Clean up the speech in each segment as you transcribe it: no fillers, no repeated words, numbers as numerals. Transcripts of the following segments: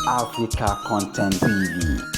Africa Content TV.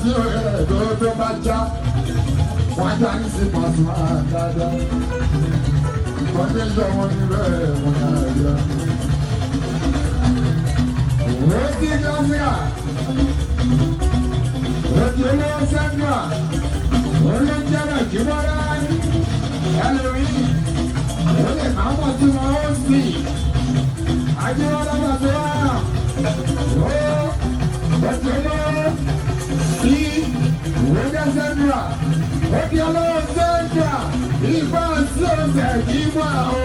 tí ó rẹ̀ tó bá já. Wọ́n já ní sí Pasuma dáadáa. Kọ́ndéṣọ̀ wọn ní bẹ́ẹ̀ wọ́n yára yá. Òtí Gásíà, òtí olówó Sẹ́ńdà, olóńjẹ́rẹ̀ Jíbọ́lá, ẹlòmíì, ó lè máa mọ̀ tí wọ́n ó sì. Ajíbọ́lá Pasuma, ó òtí olówó sí òjá Sẹ́ńdà, òtí olówó Sẹ́ńdà, ìgbà sí ọ̀sẹ̀ ìgbà ó,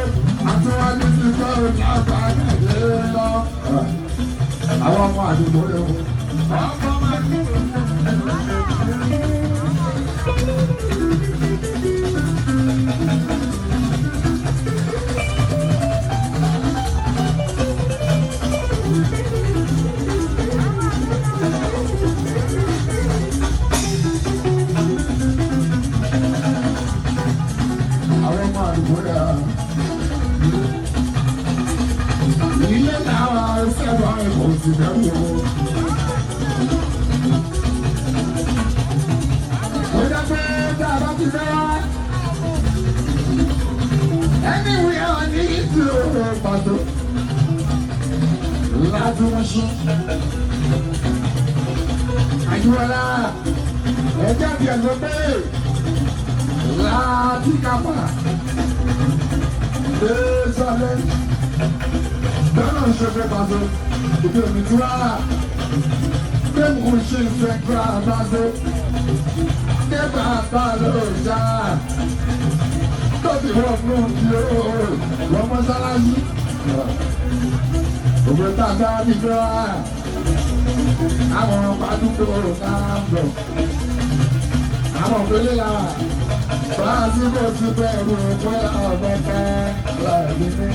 àtúwájú ti kọ́ ọ̀nà àbájáde lọ. Àwọn ọmọ àdúgbò rẹ̀ wò. Àwọn ọmọ àdúgbò rẹ̀ wò. Ilé làwọn sẹ́wọ̀n ẹ̀kọ́ ti bẹ̀rù o. Ó jẹ́ pé tá a bá ti fẹ́ wá. Anywhere I need to pàtó. Láti wọ́n ṣe. Àjùwọ̀lá ẹjẹ́ àti ẹ̀sọ́ pé láti kápá. Dé sọ́lé lọ́nà ìṣẹ̀fẹ̀ pàṣẹ ìdí omi túra bẹ́ẹ̀ ṣe ìfẹ́ gbà pàṣẹ débà bá ló ṣá tóbi wọ́n fún mi ó wọ́n mọ́ṣáláṣí òwe tá a bá mi gbọ́ àwọn pàdúgbò náà ń bọ̀ àwọn òpèlè làwà bá a sì bó ti bẹ̀rù pé ọ̀bẹ fẹ́ lọ́ọ̀dún ní.